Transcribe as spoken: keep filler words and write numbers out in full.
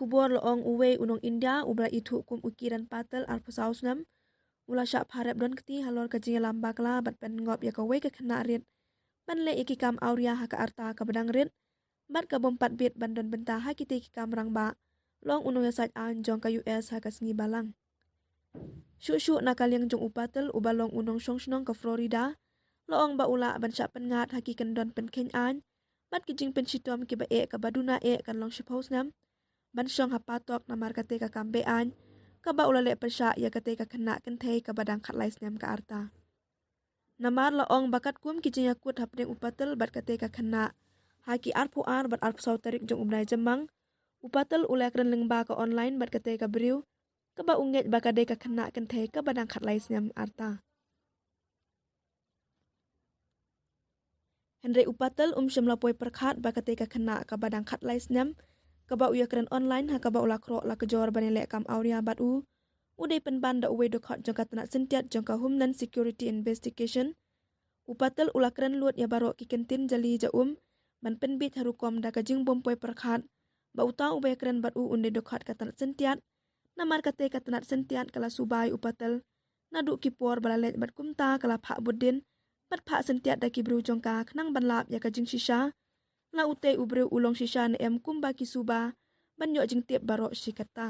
Khubor la ong uwei u nong India uba la ithuh kum u Kiran Patel, arphew saw snem, u la shah pharep don kti halor ka jingïalam bakla bad pynngop ïa kawei ka khynnah rit ban leh ïa ki kam awria ha ka arta kaba dang rit bad ka bym pat bit ban don bynta ha kitei ki kam rangbah, la ong u nongïasaid aiñ jong ka U S ha ka sngi Balang. Shuh shuh na ka liang jong u Patel uba long u nongshong shnong ka Florida, la ong ba u lah ban shah pynngat ha ki kyndon pynkheiñ aiñ bad ki jingpynshitom kiba eh kaba duna eh kan long shiphew snem ban shong ha patok namar katei ka kam beaiñ kaba u la leh pyrshah ïa katei ka khynnah kynthei kaba dang khatlai snem ka arta. Namar la ong ba katkum ki jingïakut hapdeng u Patel bad katei ka khynnah ha ki arphew ar bad arphew saw tarik jong u bnai Jymmang, u Patel u la kren lyngba ka online bad katei ka briew kaba u ngeit ba ka dei ka khynnah kynthei kaba dang khatlai snem arta. Hynrei u Patel um shym la poi pyrkhat ba katei ka khynnah kaba dang khatlai snem kaba u ïakren online ha kaba u la khroh la kjor ban ïaleh kam awria bad u, u dei pynban da uwei dkhot jong ka tnat syntiat jong ka Homeland Security Investigation. U Patel u la kren lut ïa baroh ki kyntien jali ja um ban pynbit ha rukom da ka jingbym poi pyrkhat ba uta uba ïakren bad u un dei dkhot ka tnat syntiat, namar katei ka tnat syntiat ka la subai u Patel naduh ki por ba la leit bad kumta ka la phah bud dien bad phah syntiat da ki briew jong ka khnang ban lap ïa ka jingshisha, la utei u briew u long shisha ne em kumba ki suba ban ïoh jingtip baroh shi katta.